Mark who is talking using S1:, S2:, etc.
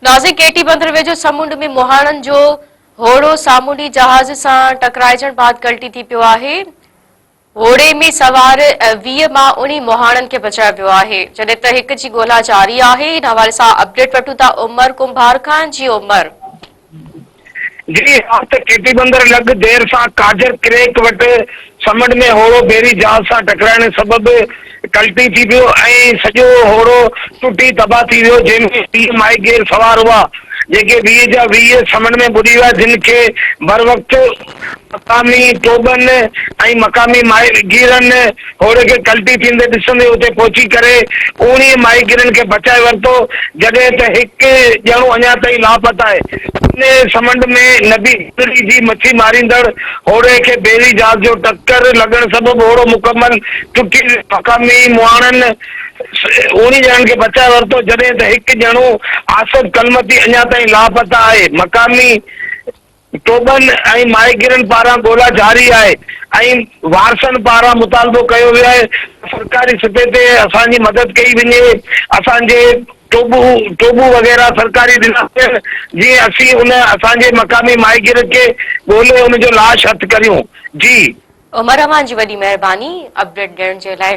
S1: ناظرين ڪيٽي بندر ويجهو سمنڊ ۾ مهاڻن جو هوڙو سامونڊي جهاز سان ٽڪرائجڻ بعد ڪلٽي ٿي پيو آهي. هوڙي ۾ سوار 20 مان 19 مهاڻن کي بچايو ويو آهي جڏهن ته هڪ جي ڳولا جاري آهي. ان حوالي سان اپڊيٽ وٺون ٿا عمر ڪنڀار کان جي عمر.
S2: جي ها ته ڪيٽي بندر لڳ دير سان ڪاجر ڪريڪ وٽ سمنڊ ۾ هوڙو بحري جهاز سان ٽڪرائڻ سبب ڪلٽي ٿي پيو ۽ سڄو هوڙو ٽٽي تباهه ٿي ويو جنهن ۾ 20 ماهيگير سوار هئا جيڪي 20 جا 20 سمنڊ ۾ ٻڏي ويا جن کي بروقت مقامي ٽوٻن ۽ مقامي ماهيگيرن هوڙي کي ڪلٽي ٿيندي ڏسندي اتي پهچي ڪري اوڻيهه ماهيگيرن کي بچائي ورتو، جڏهن ته هڪ ڄڻو اڃا تائين لاپتا آهي. انهيء سمنڊ ۾ نبي گذري جي مڇي ماريندڙ هوڙي کي بحري جهاز جو ٽڪر لڳڻ سبب هوڙو مڪمل ٽٽي ويو. مقامي مهاڻن اوڻيهه ڄڻن کي بچائي ورتو، جڏهن ته هڪ ڄڻو آصف ڪلمتي اڃا تائين لاپتا آهي. مقامي. ٽوٻن ۽ ماهيگيرن پاران ڳولا جاري آهي ۽ وارثن پاران مطالبو ڪيو ويو آهي ته سرڪاري سطح تي اسان جي مدد ڪئي وڃي اسان جي ٽوٻو ٽوٻو وغيره سرڪاري ڏنا وڃن جيئن اسين ان اسان جي مقامي ماهيگير کي ڳولي ان جو لاش هٿ ڪريون جي.
S1: عمر اوهان جي وڏي مهرباني اپڊيٽ ڏيڻ جي لاء.